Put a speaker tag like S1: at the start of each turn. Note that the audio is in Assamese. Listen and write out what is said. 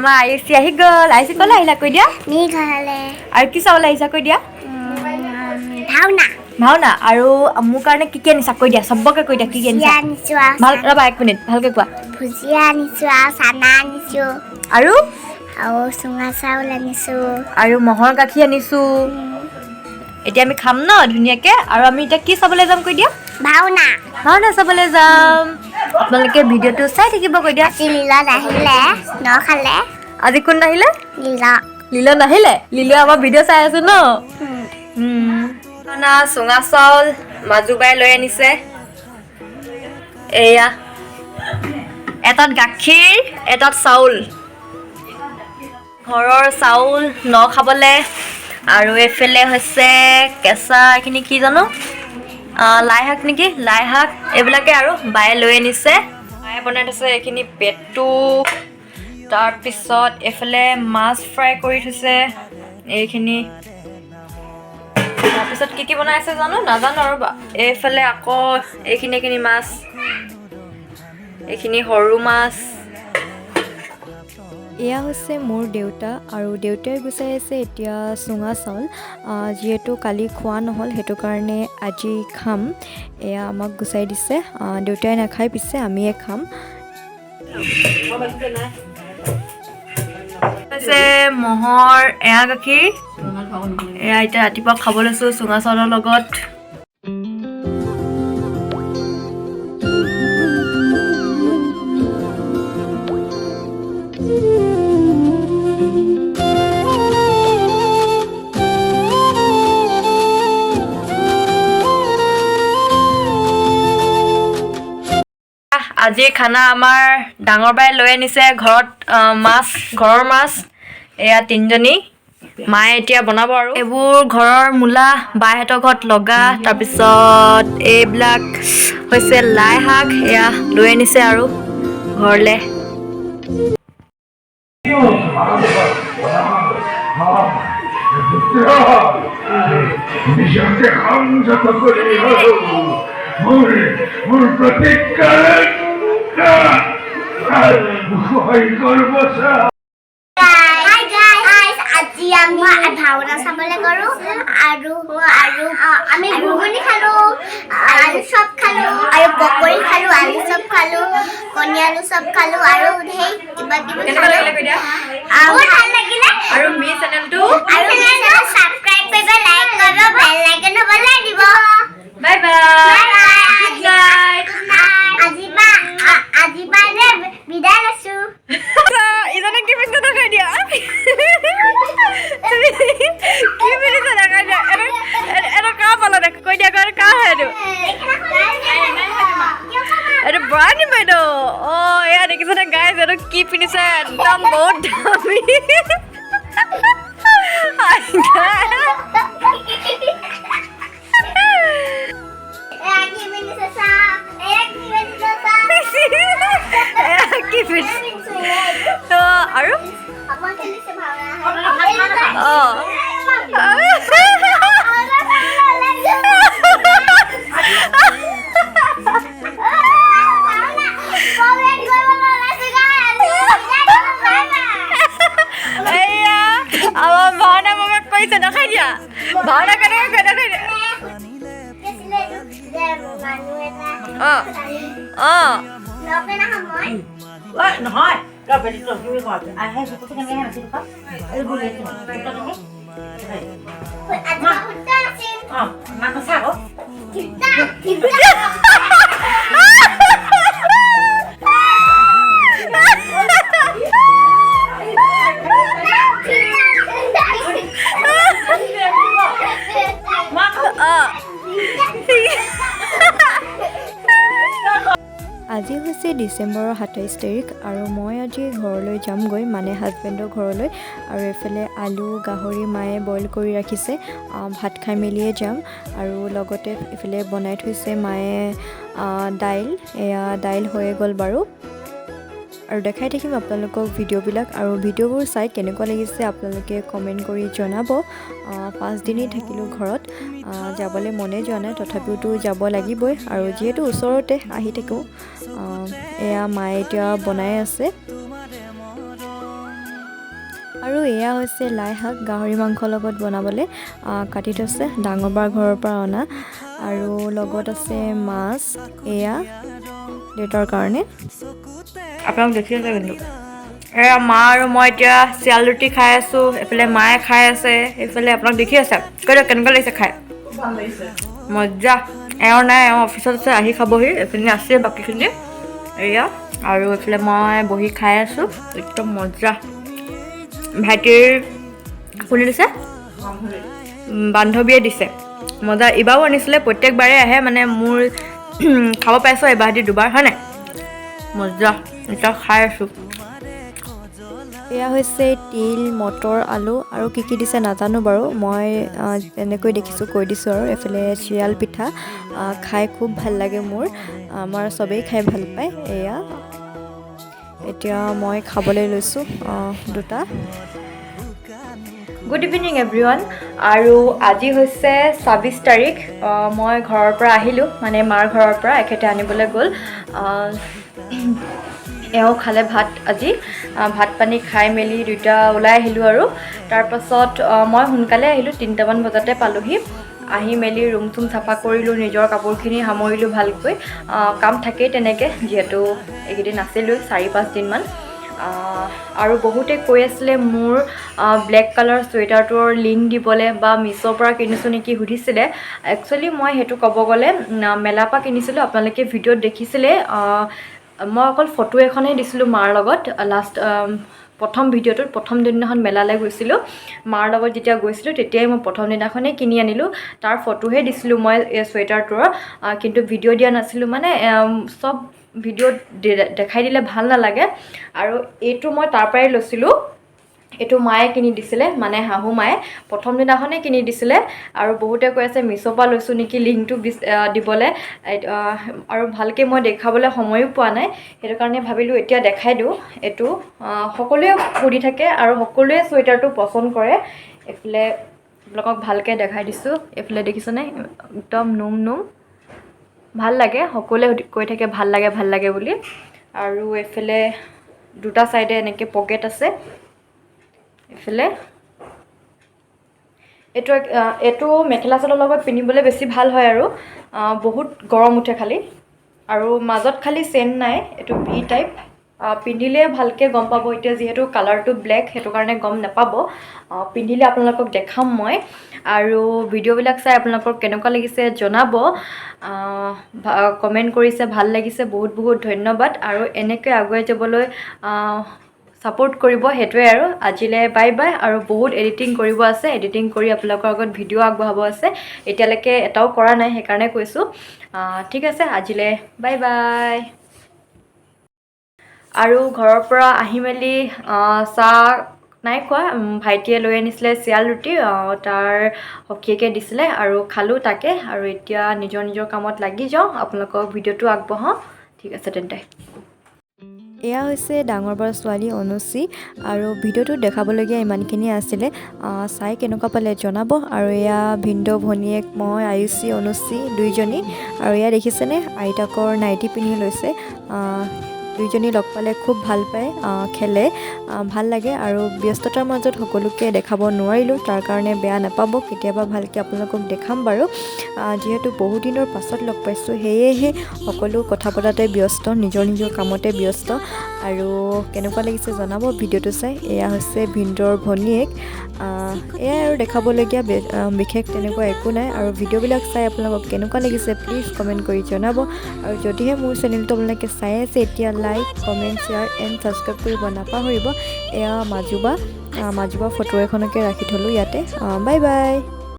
S1: আমাৰ আয়ুষী আহি গ'ল। আয়ুষী, ক'লৈ আহিলা কৈ দিয়া।
S2: মি ঘৰলে।
S1: আৰু কি চাবলৈ আহিছা কৈ দিয়া।
S2: ভাওনা।
S1: ভাওনা। আৰু মোৰ কাৰণে কি কি আনিছা কৈ দিয়া, চবকে কৈ দিয়া কি কি
S2: ভুজিয়া
S1: আনিছা।
S2: আনিছো আৰু
S1: ভাল, ৰ'বা এক মিনিট, ভালকে কোৱা।
S2: ভুজিয়া আনিছো আৰু চানা আনিছো।
S1: আৰু?
S2: আৰু চুঙা চাউল আনিছো।
S1: আৰু ম'হৰ গাখীৰ আনিছো। এতিয়া আমি খাম ন ধুনীয়াকে। আৰু আমি এতিয়া কি চাবলৈ যাম কৈ দিয়া।
S2: ভাওনা।
S1: ভাওনা চাবলৈ যাম। আপোনালোকে ভিডিঅ'টো চাই থাকিব কৈ দিয়া।
S2: আজি লীলা নাহিলে, নখালে।
S1: আজি কোন নাহিলে?
S2: লীলা।
S1: লীলা নাহিলে। লীলা আমাৰ ভিডিঅ' চাই আছে ন। না, চুঙা চাউল মাজুবাই লৈ আনিছে। এয়া এটাত গাখীৰ, এটাত চাউল, ঘৰৰ চাউল ন খাবলে। আৰু এইফালে হৈছে কেঁচা, এইখিনি কি জানো, লাই শাক নেকি, লাই শাক। এইবিলাকে আৰু বায়ে লৈ আনিছে। বায়ে বনাই থৈছে এইখিনি পেটু। তাৰপিছত এইফালে মাছ ফ্ৰাই কৰি থৈছে এইখিনি। তাৰপিছত কি কি বনাই আছে জানো, নাজানো। আৰু এইফালে আকৌ এইখিনি এইখিনি মাছ, এইখিনি সৰু মাছ।
S3: এয়া হৈছে মোৰ দেউতা আৰু দেউতাই গুচাই আছে এতিয়া চুঙা চাউল। যিহেতু কালি খোৱা নহ'ল, সেইটো কাৰণে আজি খাম। এয়া আমাক গুচাই দিছে। দেউতাই নাখায় পিছে, আমিয়ে খাম।
S1: হৈছে ম'হৰ এৱা গাখীৰ। এয়া এতিয়া ৰাতিপুৱা খাব লৈছোঁ চুঙা চাউলৰ লগত। আজিৰ খানা আমাৰ ডাঙৰ বাই লৈ আনিছে ঘৰত মাছ, ঘৰৰ মাছ। এয়া তিনিজনী মায়ে এতিয়া বনাব। আৰু এইবোৰ ঘৰৰ মূলা, বাইহঁতৰ ঘৰত লগা। তাৰপিছত এইবিলাক হৈছে লাই শাক, এয়া লৈ আনিছে আৰু ঘৰলে।
S4: নিজকে সংযত কৰি মোৰ প্ৰতিজ্ঞা গৰ্ব।
S2: হাই গাইস, আজি আমি ভাওনা চাবলৈ গ'লো আৰু আমি ঘুগুনি খালো, আলু চপ খালো আৰু পকৰি খালো, আলু চপ খালো, কণী আলু চপ খালো আৰু ধেৰ কিবা কিবি খালো। বহুত ভাল লাগিলে।
S1: আৰু মি চেনেলটো
S2: আৰু ছাবস্ক্ৰাইব কৰিব, লাইক কৰিব, বেল আইকন দবাই দিব।
S1: Bye bye.
S2: Bye.
S1: Good night.
S2: আজি পৰা যে বিদায় লৈছো।
S1: ইজনে কি পিন্ধিছে দেখাই দিয়া। তুমি কি পিন্ধিছা দেখাই দিয়া। এইটো কাৰ পালা দেখ কৈ দিয়া। কৈ কাৰ হয় এইটো? এইটো বৰাণী বাইদেউ। অঁ, এয়া দেখিছেনে গাইজ, এইটো কি পিন্ধিছে? একদম বহুত দামী।
S2: এয়া কি পিন্ধিছে চাওক, এয়া কি পিন্ধিছে চাওক।
S1: এয়া কি পিন্ধিছে? অঁ, আৰু
S2: অকণ খেলিছে ভাওনা।
S1: অঁ। এয়া আমাৰ ভাওনা বাবাক কৰিছে, দেখাই দিয়া। ভাওনা কেনেকৈ কৰে দেখাই দিয়া। অঁ।
S5: নহয়, তই বেছি তুমি কোৱা আহে কেনেকৈ নাছিল। অঁ, মাক চা আকৌ।
S1: অঁ।
S3: আজি হৈছে ডিচেম্বৰৰ 27 তাৰিখ আৰু মই আজি ঘৰলৈ যামগৈ, মানে হাজবেণ্ডৰ ঘৰলৈ। আৰু এইফালে আলু গাহৰি মায়ে বইল কৰি ৰাখিছে। ভাত খাই মেলিয়ে যাম। আৰু লগতে এইফালে বনাই থৈছে মায়ে দাইল। এয়া দাইল হৈয়ে গ'ল বাৰু। আৰু দেখাই থাকিম আপোনালোকক ভিডিঅ'বিলাক। আৰু ভিডিঅ'বোৰ চাই কেনেকুৱা লাগিছে আপোনালোকে কমেণ্ট কৰি জনাব। 5 দিনেই থাকিলোঁ ঘৰত। যাবলৈ মনে যোৱা নাই, তথাপিওতো যাব লাগিবই আৰু যিহেতু ওচৰতে আহি থাকোঁ। এয়া মায়ে এতিয়া বনাই আছে। আৰু এয়া হৈছে লাই শাক, গাহৰি মাংসৰ লগত বনাবলৈ কাটি থৈছে, ডাঙৰ বাৰ ঘৰৰ পৰা অনা। আৰু লগত আছে মাছ, এয়া দেউতাৰ কাৰণে।
S1: আপোনাক দেখি আছে কিন্তু। এয়া মা আৰু মই এতিয়া চিয়াল ৰুটি খাই আছোঁ, এইফালে মায়ে খাই আছে, এইফালে আপোনাক দেখি আছে। কৈ দিয়ক কেনেকুৱা লাগিছে খাই? মজা। এওঁ নাই, এওঁ অফিচত আছে, আহি খাবহি। এইখিনি আছে বাকীখিনি এয়া। আৰু এইফালে মই বহি খাই আছোঁ, একদম মজা। ভাইটিৰ কোনে দিছে? বান্ধৱীয়ে দিছে, মজা। ইবাৰো আনিছিলে, প্ৰত্যেকবাৰে আহে, মানে মোৰ খাব পাইছোঁ এবাৰ দি দুবাৰ, হয় নাই? মজা, এতিয়া খাই আছোঁ।
S3: এয়া হৈছে তিল, মটৰ, আলু আৰু কি কি দিছে নাজানো বাৰু, মই যেনেকৈ দেখিছোঁ কৈ দিছোঁ। আৰু এইফালে চিয়াল পিঠা খাই খুব ভাল লাগে মোৰ, আমাৰ চবেই খাই ভাল পায়। এয়া এতিয়া মই খাবলৈ লৈছোঁ দুটা।
S1: Good evening everyone. আৰু আজি হৈছে 26 তাৰিখ। মই ঘৰৰ পৰা আহিলোঁ, মানে মাৰ ঘৰৰ পৰা এখেতে আনিবলৈ গ'ল। এওঁ খালে ভাত আজি। ভাত পানী খাই মেলি দুইটা ওলাই আহিলোঁ। আৰু তাৰপাছত মই সোনকালে আহিলোঁ, 3টামান বজাতে পালোহি। আহি মেলি ৰুম চুম চাফা কৰিলোঁ, নিজৰ কাপোৰখিনি সামৰিলোঁ ভালকৈ। কাম থাকেই তেনেকৈ, যিহেতু এইকেইদিন আছিলোঁ 4-5 দিনমান। আৰু বহুতে কৈ আছিলে মোৰ ব্লেক কালাৰ চুৱেটাৰটোৰ লিংক দিবলৈ বা মিছ'ৰ পৰা কিনিছোঁ নেকি সুধিছিলে। একচুৱেলি মই সেইটো ক'ব গ'লে মেলাৰ পৰা কিনিছিলোঁ। আপোনালোকে ভিডিঅ'ত দেখিছিলে, মই অকল ফটো এখনেই দিছিলোঁ মাৰ লগত লাষ্ট প্ৰথম ভিডিঅ'টোত। প্ৰথম দিনাখন মেলালৈ গৈছিলোঁ, মাৰ লগত যেতিয়া গৈছিলোঁ তেতিয়াই মই প্ৰথম দিনাখনেই কিনি আনিলোঁ, তাৰ ফটোহে দিছিলোঁ মই এই চুৱেটাৰটোৰ, কিন্তু ভিডিঅ' দিয়া নাছিলোঁ। মানে চব ভিডিঅ'ত দেখাই দিলে ভাল নালাগে। আৰু এইটো মই তাৰ পৰাই লৈছিলোঁ। এইটো মায়ে কিনি দিছিলে, মানে শাহু মায়ে প্ৰথম দিনাখনেই কিনি দিছিলে। আৰু বহুতে কৈ আছে মিছ'ৰ পৰা লৈছোঁ নেকি লিংকটো দিবলৈ। আৰু ভালকৈ মই দেখাবলৈ সময়ো পোৱা নাই, সেইটো কাৰণে ভাবিলোঁ এতিয়া দেখাই দিওঁ। এইটো সকলোৱে সুধি থাকে আৰু সকলোৱে চুৱেটাৰটো পচন্দ কৰে। এইফালে আপোনালোকক ভালকৈ দেখাই দিছোঁ। এইফালে দেখিছেনে, একদম নোম নোম, ভাল লাগে। সকলোৱে কৈ থাকে ভাল লাগে, ভাল লাগে বুলি। আৰু এইফালে দুটা ছাইডে এনেকৈ পকেট আছে। এইফালে এইটো মেখেলা চাদৰৰ লগত পিন্ধিবলৈ বেছি ভাল হয়। আৰু বহুত গৰম উঠে খালি, আৰু মাজত খালি চেইন নাই। এইটো ভি টাইপ, পিন্ধিলে ভালকৈ গম পাব। এতিয়া যিহেতু কালাৰটো ব্লেক, সেইটো কাৰণে গম নাপাব। পিন্ধিলে আপোনালোকক দেখাম মই। আৰু ভিডিঅ'বিলাক চাই আপোনালোকৰ কেনেকুৱা লাগিছে জনাব। কমেণ্ট কৰিছে ভাল লাগিছে, বহুত বহুত ধন্যবাদ। আৰু এনেকৈ আগুৱাই যাবলৈ ছাপোৰ্ট কৰিব, সেইটোৱে। আৰু আজিলৈ বাই বাই। আৰু বহুত এডিটিং কৰিব আছে, এডিটিং কৰি আপোনালোকৰ আগত ভিডিঅ' আগবঢ়াব আছে। এতিয়ালৈকে এটাও কৰা নাই, সেইকাৰণে কৈছোঁ। ঠিক আছে, আজিলৈ বাই বাই। আৰু ঘৰৰ পৰা আহি মেলি চাহ নাই খোৱা। ভাইটিয়ে লৈ আনিছিলে চিয়াল ৰুটি, তাৰ সখীয়েকে দিছিলে আৰু খালোঁ তাকে। আৰু এতিয়া নিজৰ নিজৰ কামত লাগি যাওঁ, আপোনালোকক ভিডিঅ'টো আগবঢ়াওঁ। ঠিক আছে তেন্তে।
S3: এয়া হৈছে ডাঙৰ বাৰ ছোৱালী অনুচি। আৰু ভিডিঅ'টোত দেখাবলগীয়া ইমানখিনিয়ে আছিলে। চাই কেনেকুৱা পালে জনাব। আৰু এয়া ভিনদেউ ভনীয়েক, মই, আয়ুষী, অনুচি দুইজনী। আৰু এয়া দেখিছেনে, আইতাকৰ নাইটি পিন্ধি লৈছে। দুইজনী লগ পালে খুব ভাল পায়, খেলে, ভাল লাগে। আৰু ব্যস্ততাৰ মাজত সকলোকে দেখাব নোৱাৰিলোঁ, তাৰ কাৰণে বেয়া নাপাব। কেতিয়াবা ভালকৈ আপোনালোকক দেখাম বাৰু। যিহেতু বহুদিনৰ পাছত লগ পাইছোঁ, সেয়েহে সকলো কথা পতাতে ব্যস্ত, নিজৰ নিজৰ কামতে ব্যস্ত। আৰু কেনেকুৱা লাগিছে জনাব ভিডিঅ'টো চাই। এয়া হৈছে ভিনদেউৰ ভনীয়েক। এয়াই আৰু দেখাবলগীয়া বিশেষ তেনেকুৱা একো নাই। আৰু ভিডিঅ'বিলাক চাই আপোনালোকক কেনেকুৱা লাগিছে প্লিজ কমেণ্ট কৰি জনাব। আৰু যদিহে মোৰ চেনেলটো আপোনালোকে চাই আছে এতিয়া, like, comment, share and subscribe কৰিব নাপাহৰিব। এয়া মাজুবা, মাজুবা ফটো এখনকে ৰাখি থ'লোঁ ইয়াতে। Bye bye.